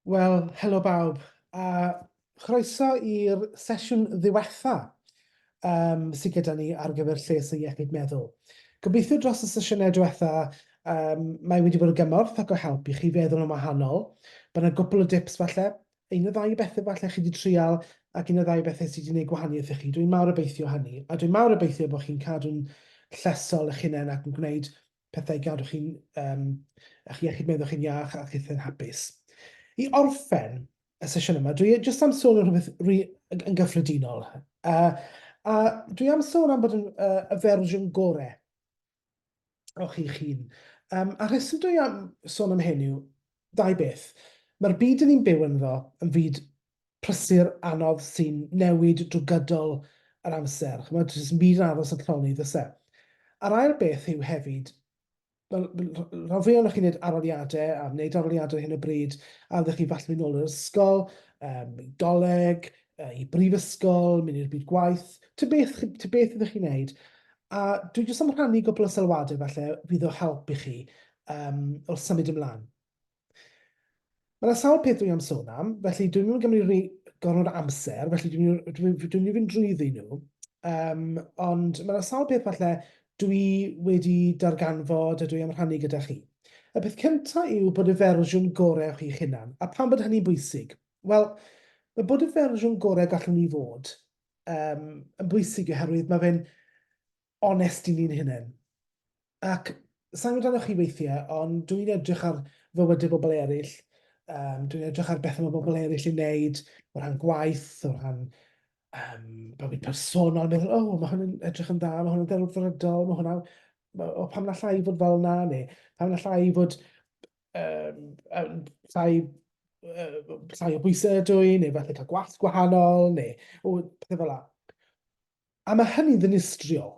Wel, helo bawb, a chroeso i'r sesiwn ddiwetha um, sydd gyda ni ar gyfer lles a iechyd meddwl. Gobeithio dros y sesiynau diwetha um, mae wedi bod o gymorth ac o help i chi feddwl yn wahanol. Mae yna gwpl o dips falle, un o ddau bethau falle chi wedi trial ac un o ddau bethau sydd wedi gwneud gwahaniaeth i chi. Dwi'n mawr obeithio hynny, a dwi'n mawr obeithio bod chi'n cadw'n llesol eich hunain ac yn gwneud pethau i gadw chi'n, um, a'ch iechyd meddwl chi'n iach a chithau'n hapus. I orffen y sesiwn yma, dwi jyst am sôn am rhywbeth ri, yn gyffredinol. Uh, a dwi am sôn am bod yn uh, y fersiwn gore o chi'ch hun. Um, a rheswm dwi am sôn am hyn yw dau beth. Mae'r byd yn ni'n byw ynddo yn fyd prysur anodd sy'n newid drwy gydol yr amser. Chimod, does dim byd yn aros yn llonydd, oes e? A'r ail beth yw hefyd, fel rhan fwya ohonoch chi'n gwneud arholiadau, a wneud arholiadau ar hyn o bryd, a fyddwch chi falle mynd nôl i'r ysgol, um, i goleg, i brifysgol, mynd i'r byd gwaith, ta beth, ta beth ydych chi'n wneud. A dwi jyst am rhannu gwbl o sylwadau falle fydd o help i chi um, wrth symud ymlaen. Mae yna sawl peth dwi am sôn am, felly dwi'n mynd i gymryd rhy gormod o amser, felly dwi'n dwi, dwi, dwi mynd i fynd drwyddi nhw. Um, ond mae yna sawl peth falle dwi wedi darganfod a dwi am rhannu gyda chi. Y peth cyntaf yw bod y fersiwn gorau o chi'ch hunan. A pam bod hynny'n bwysig? Wel, mae bod y fersiwn gorau gallwn ni fod um, yn bwysig oherwydd mae fe'n onest i ni'n hunain. Ac sa i'n gwybod amdanoch chi weithiau, ond dwi'n edrych ar fywydau bobl eraill, um, dwi'n edrych ar bethau mae bobl eraill yn wneud, o ran gwaith, o ran um, bywyd personol, meddwl, o, oh, mae hwn yn edrych yn dda, mae hwn yn ddelfrydol, mae hwnna, o, pam na llai fod fel na, neu pam na llai fod um, llai, uh, llai o bwysau ydw i, neu falle cael gwallt gwahanol, neu o, pethau fel la. A mae hynny'n ddinistriol,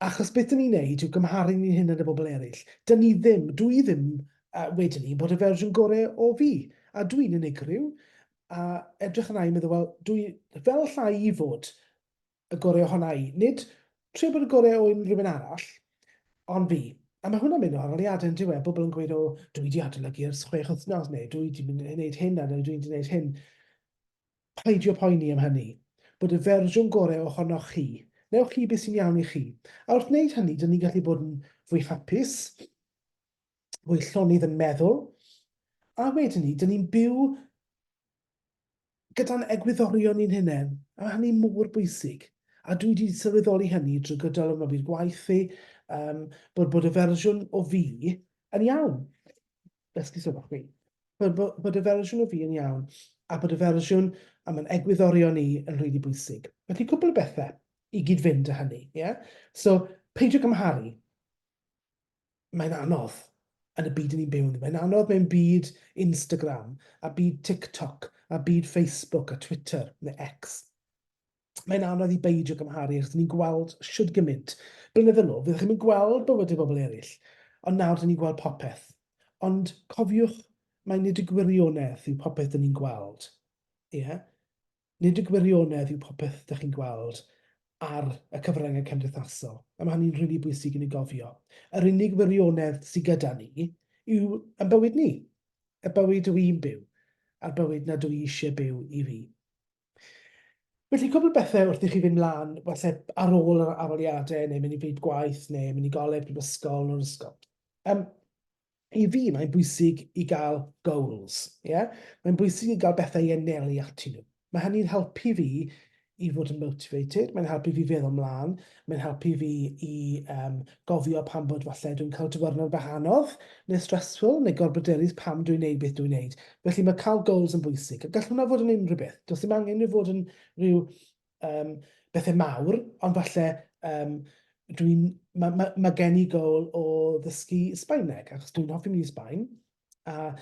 achos beth dyn ni'n neud yw gymharu ni'n hunain â bobl eraill. Dyn ni ddim, dwi ddim uh, wedyn ni, bod y fersiwn gorau o fi. A dwi'n unigryw, a edrych yna i meddwl, wel, dwi fel llai i fod y gorau ohona i. Nid trio bod y gorau o unrhyw un arall, ond fi. A mae hwnna'n mynd o arholiadau yn diwedd, bobl yn gweud, o, dwi wedi adolygu ers 6 wythnos, neu dwi wedi mynd i wneud hyn, a dwi wedi gwneud hyn. Peidio poeni am hynny. Bod y fersiwn gorau ohonoch chi. Newch chi beth sy'n iawn i chi. A wrth wneud hynny, dyn ni'n gallu bod yn fwy hapus, fwy llonydd yn meddwl, a wedyn ni, dyn ni'n byw gyda'n egwyddorion ni'n hunain, a mae hynny mor bwysig. A dwi wedi sylweddoli hynny drwy gydol y mywyd gwaith fi, um, bod, bod y fersiwn o fi yn iawn. Esgusodwch fi. Bod, bod, bod y fersiwn o fi yn iawn, a bod y fersiwn am yn egwyddorion ni yn rili bwysig. Felly cwpl o bethau i gyd fynd â hynny. Yeah? So, peidio gymharu. Mae'n anodd yn y byd ni'n byw ynddo. Mae'n anodd mewn byd Instagram, a byd TikTok, a byd Facebook, a Twitter, neu X. Mae'n anodd i beidio gymharu, achos ni'n gweld shwd gymaint. Blynedd yn ôl, fyddwch chi'n gweld bywydau bobl eraill, ond nawr dyn ni'n gweld popeth. Ond cofiwch, mae nid y gwirionedd yw popeth dyn ni'n gweld. Ie? Yeah? Nid y gwirionedd yw popeth dych chi'n gweld ar y cyfryngau cymdeithasol. A mae hynny'n rili bwysig i ni gofio. Yr unig wirionedd sydd gyda ni yw yn bywyd ni. Y bywyd dw i'n byw, a'r bywyd na dw i eisiau byw i fi. Felly, cwbl o bethau wrth i chi fynd mlaen, falle ar ôl yr arholiadau, neu mynd i fyd gwaith, neu mynd i goleg, prifysgol, nôl ysgol. Um, I fi, mae'n bwysig i gael goals. Yeah? Mae'n bwysig i gael bethau i anelu atyn nhw. Mae hynny'n helpu fi i fod yn motivated, mae'n helpu fi feddwl mlaen, mae'n helpu fi i um, gofio pam bod falle dwi'n cael diwrnod bach anodd, neu stressful, neu gorbryderus pam dwi'n neud beth dwi'n neud. Felly mae cael goals yn bwysig, a gall hwnna fod yn unrhyw beth. Does dim angen i fod yn rhyw um, bethau mawr, ond falle um, dwi'n, mae ma, ma gen i goal o ddysgu Sbaeneg, achos dwi'n hoffi mynd i Sbaen, a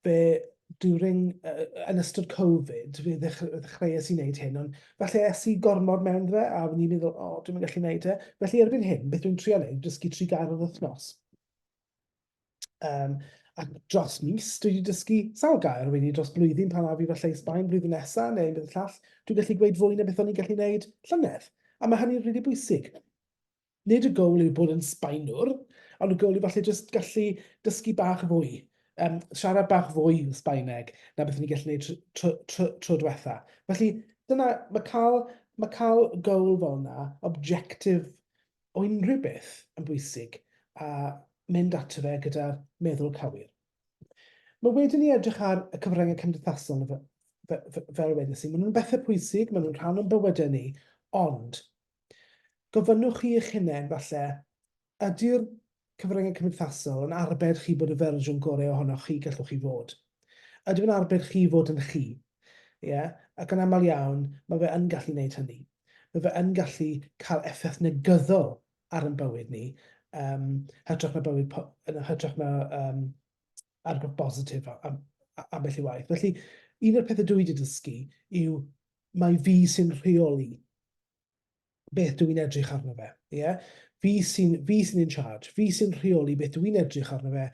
fe during, uh, yn ystod Covid, fe ddechreuais i wneud hyn, ond falle es i gormod mewn fe, a o'n i'n meddwl, o, oh, dwi'n gallu wneud e. Felly erbyn hyn, beth dwi'n trio wneud, dysgu tri gair yr wythnos. Um, ac dros mis, dwi wedi dysgu sawl gair wedi dros blwyddyn pan af i falle i Sbaen blwyddyn nesaf neu un beth llall. Dwi'n gallu gweud fwy na beth o'n i'n gallu gwneud llynedd. A mae hynny'n rili bwysig. Nid y goal yw bod yn Sbaenwr, ond y goal yw falle jyst gallu dysgu bach fwy. um, siarad bach fwy o Sbaeneg na beth ni'n gallu gwneud tro, tro, tro, tro diwetha. Felly, dyna, mae cael, mae cael goal fel yna, objective o unrhyw beth yn bwysig, a mynd ato fe gyda'r meddwl cywir. Mae wedyn ni edrych ar y cyfryngau cymdeithasol fel wedys i. Maen nhw'n bethau pwysig, maen nhw'n rhan o'n bywydau ni, ond gofynnwch chi eich hunain falle, ydy'r cyfryngau cymdeithasol yn arbed chi bod y fersiwn gorau ohonoch chi gallwch chi fod? Ydy fe'n arbed chi fod yn chi? Ie? Yeah? Ac yn aml iawn, mae fe yn gallu gwneud hynny. Mae fe yn gallu cael effaith negyddol ar ein bywyd ni, um, hytrach na bywyd, yn hytrach na um, argraff bositif ambell i waith. Felly, un o'r pethau dwi wedi dysgu yw mae fi sy'n rheoli beth dwi'n edrych arno fe. Yeah? Fi sy'n fi sy'n in charge, fi sy'n rheoli beth dwi'n edrych arno fe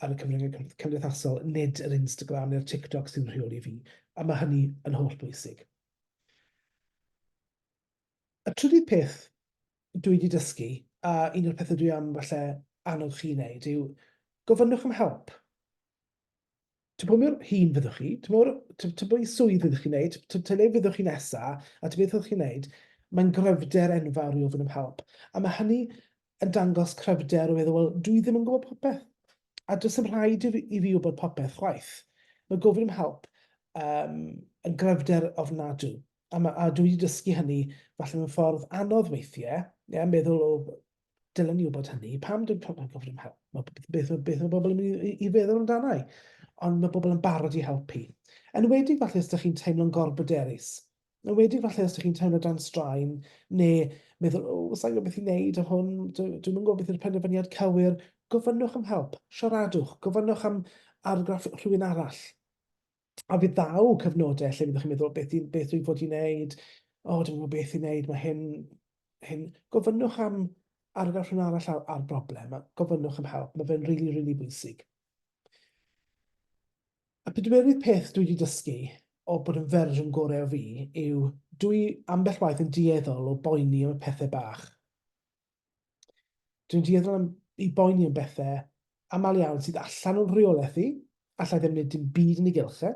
ar y cyfryngau cymdeithasol, nid yr Instagram neu'r TikTok sy'n rheoli fi. A mae hynny yn holl bwysig. Y trydydd peth dwi wedi dysgu, a un o'r pethau dwi am falle annog chi wneud, yw gofynnwch am help. Ti'n bod mor hŷn fyddwch chi, ti'n mor, ti'n bod i swydd fyddwch chi'n wneud, ti'n le fyddwch chi nesa, a ti'n beth fyddwch chi'n wneud, mae'n gryfder enfawr i ofyn am help. A mae hynny yn dangos cryfder o feddwl, wel, dwi ddim yn gwybod popeth. A does dim rhaid i fi, i fi wybod popeth chwaith. Mae gofyn am help um, yn gryfder ofnadw. A, ma, a dwi wedi dysgu hynny falle mewn ffordd anodd weithiau, ie, meddwl o, dylen ni wybod hynny, pam dwi'n pam gofyn am help? Ma, beth, beth mae bobl yn mynd i, i feddwl amdana i? Ond mae bobl yn barod i helpu. Enwedig falle os ydych chi'n teimlo'n gorbryderus. Enwedig falle os ydych chi'n teimlo dan straen, neu meddwl, o, oh, sa'n gwybod beth i wneud o hwn, dwi'n dwi gwybod beth yw'r penderfyniad cywir. Gofynnwch am help, siaradwch, gofynnwch am argraff rhywun arall. A fe ddaw cyfnodau lle fyddwch chi'n meddwl, beth, beth dwi'n fod i wneud? O, dwi'n gwybod beth i wneud, mae hyn, hyn. Gofynnwch am argraff rhywun arall ar, ar broblem, a gofynnwch am help. Mae fe'n rili, really, rili really bwysig. Y pedwerydd peth dwi wedi dysgu o bod yn fersiwn gorau o fi yw dwi ambell waith yn dueddol o boeni am y pethau bach. Dwi'n dueddol am, i boeni am bethau aml iawn sydd allan o'n rheolaeth i, allai ddim wneud dim byd yn ei gylch e.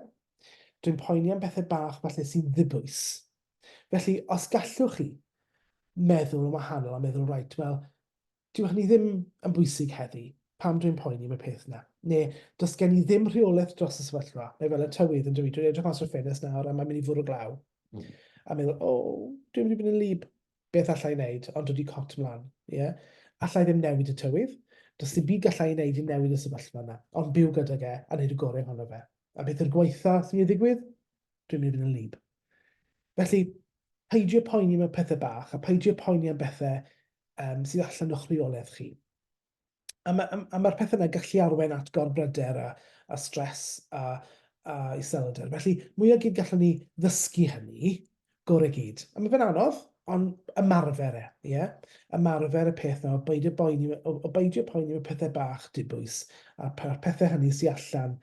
Dwi'n poeni am bethau bach falle sy'n ddibwys. Felly, os gallwch chi meddwl yn wahanol a meddwl, reit, wel, dyw hynny ddim yn bwysig heddi, pam dwi'n poeni am y peth yna? Neu, does gen i ddim rheolaeth dros y sefyllfa, mae fel y tywydd yn dweud, dwi'n edrych mas o'r ffenest nawr a mae'n mynd i fwrw glaw. A meddwl, o, oh, dwi'n mynd i fynd yn lib. Beth alla i wneud, ond dod i cot mlaen, ie? Alla i ddim newid y tywydd, does dim byd galla i wneud i newid y sefyllfa yna, ond byw gydag e a wneud y gorau ohono fe. A beth yw'r gwaetha sy'n mynd i ddigwydd? Dwi'n mynd i fynd yn wlyb. Felly, peidio poeni am y pethau bach a peidio poeni am bethau um, sydd allan o'ch rheolaeth chi. A mae'r a ma pethau yna gallu arwain at gorbryder a, a stres a, a iselder. Felly, mwy o gyd gallwn ni ddysgu hynny, gorau gyd. A mae fe'n anodd, ond ymarfer e, ie? Yeah? Ymarfer y peth yna o beidio boeni, o, o beidio poeni am y pethau bach dibwys a'r pethau hynny sy'n allan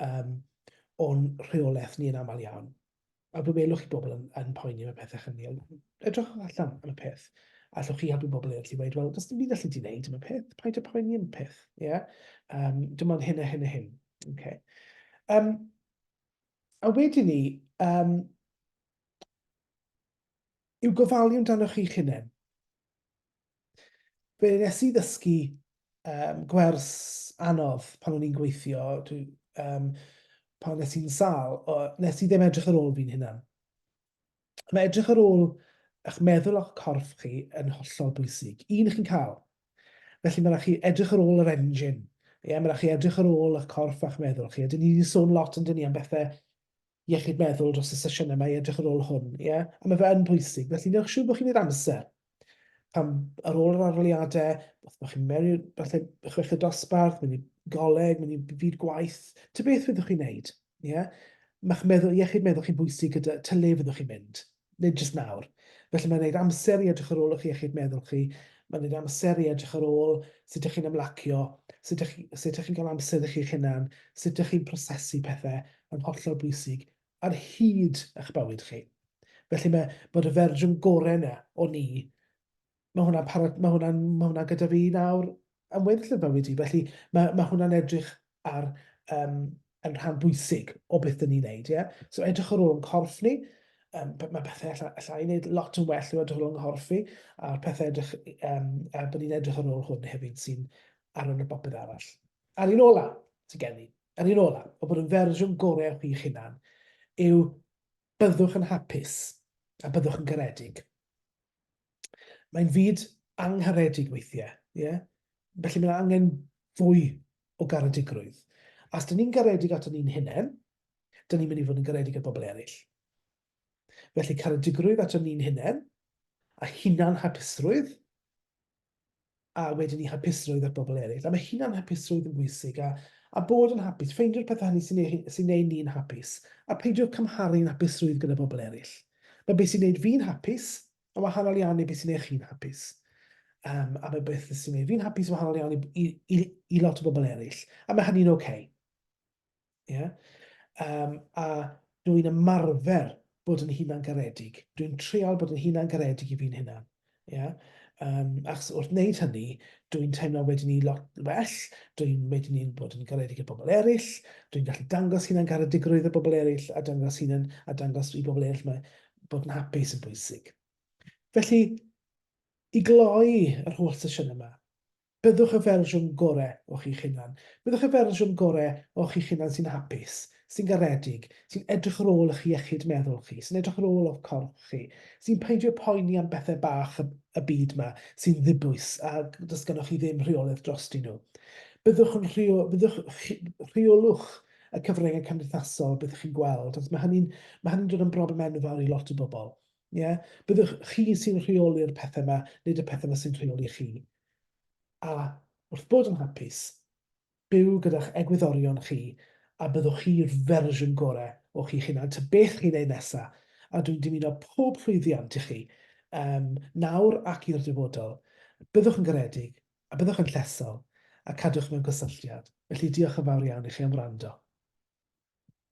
um, o'n rheolaeth ni yn aml iawn. A fe welwch chi bobl yn, yn poeni am y pethau hynny. Ond edrychwch allan am y peth. Allwch chi helpu bobl eraill i weud, wel, does dim byd allu di wneud am y peth, paid â poeni am y peth. Yeah? Um, dim ond hyn a hyn a hyn. Okay. Um, a wedyn ni, um, yw gofalu amdanoch chi'ch hunain. Fe wnes i ddysgu um, gwers anodd pan o'n i'n gweithio, dwi, um, pan nes i'n sâl, o, nes i ddim edrych ar ôl fi'n hunan. Mae edrych ar ôl eich meddwl a'ch corff chi yn hollol bwysig. Un chi'n cael. Felly mae rhaid chi edrych ar ôl yr engine. Ie, mae rhaid chi edrych ar ôl eich corff a'ch meddwl chi. A dyn ni wedi sôn lot yn dyn ni am bethau iechyd meddwl dros y sesiynau yma i edrych ar ôl hwn, ie? A mae fe yn bwysig, felly newch siŵr bod chi'n gwneud amser. Pam ar ôl yr arholiadau, os bod chi'n mewn i'r falle chweched dosbarth, mynd i goleg, mynd i fyd gwaith, ta beth fyddwch chi'n neud, ie? Mae'ch meddwl, iechyd meddwl chi'n bwysig gyda ta le fyddwch chi'n mynd, nid jyst nawr. Felly mae'n gwneud amser i edrych ar ôl eich iechyd meddwl chi, mae'n gwneud amser i edrych ar ôl sut ydych chi'n ymlacio, sut ydych chi, sut ydych chi'n cael amser i chi'ch hunan, sut ydych chi'n prosesu pethau, yn hollol bwysig ar hyd eich bywyd chi. Felly mae bod y fersiwn gorau yna o ni, mae hwnna'n parod, mae hwnna'n, mae hwnna gyda fi nawr am weddill y bywyd i. Felly mae, mae hwnna'n edrych ar yn rhan bwysig o beth dyn ni'n neud, ie? So edrych ar ôl yn corff ni, mae pethau alla, alla i wneud lot yn well yw edrych ar ôl yng nghorff fi, a'r pethau edrych, a bod ni'n edrych ar ôl hwn hefyd sy'n arwain ar bopeth arall. A'r un ola sy'n gen i, yr un ola, o bod yn fersiwn gorau o chi'ch hunan, yw byddwch yn hapus a byddwch yn garedig. Mae'n fyd angharedig weithiau, ie? Yeah? Felly mae'n angen fwy o garedigrwydd. A os dyn ni'n garedig ato ni'n hunain, dyn ni'n mynd i fod yn garedig at bobl eraill. Felly caredigrwydd ato ni'n hunain, a hunan hapusrwydd, a wedyn i hapusrwydd at bobl eraill. A mae hunan hapusrwydd yn bwysig, a, a bod yn hapus, ffeindio'r pethau hynny sy'n ei, sy neud ni'n hapus, a peidio cymharu'n hapusrwydd gyda bobl eraill. Mae beth sy'n neud fi'n hapus yn wahanol iawn i beth sy'n neud chi'n hapus. Um, a mae beth sy'n neud fi'n hapus yn wahanol iawn i, i, i, i lot o bobl eraill. A mae hynny'n oce. Okay. Ie? Um, a dwi'n ymarfer bod yn hunan-garedig. Dwi'n trial bod yn hunan-garedig i fi'n hunan. Ie? Um, achos wrth wneud hynny, dwi'n teimlo wedyn ni lot well, dwi'n wedyn ni'n bod yn garedig i bobl eraill, dwi'n gallu dangos hunan garedigrwydd i bobl eraill, a dangos hunan, a dangos i bobl eraill mae bod yn hapus yn bwysig. Felly, i gloi yr holl sesiwn yma, Byddwch y fersiwn gorau o chi'ch hunan. Byddwch y fersiwn gorau o chi'ch hunan sy'n hapus, sy'n garedig, sy'n edrych ar ôl eich iechyd meddwl chi, sy'n edrych ar ôl o'ch corff chi, sy'n peidio poeni am bethau bach y, y byd yma sy'n ddibwys a does gennoch chi ddim rheolaeth drostyn nhw. Byddwch yn rheo, byddwch, rheolwch y cyfryngau cymdeithasol beth chi'n gweld, achos mae hynny'n mae hynny'n dod yn broblem enfawr i lot o bobl. Ie? Byddwch chi sy'n rheoli'r pethau yma, nid y pethau yma sy'n rheoli chi. A wrth bod yn hapus, byw gyda'ch egwyddorion chi, a byddwch chi'r fersiwn gorau o chi'ch hunan, ta beth chi'n ei nesa. A dwi'n dymuno pob llwyddiant i chi, um, nawr ac i'r dyfodol. Byddwch yn garedig, a byddwch yn llesol, a cadwch mewn cysylltiad. Felly diolch yn fawr iawn i chi am wrando.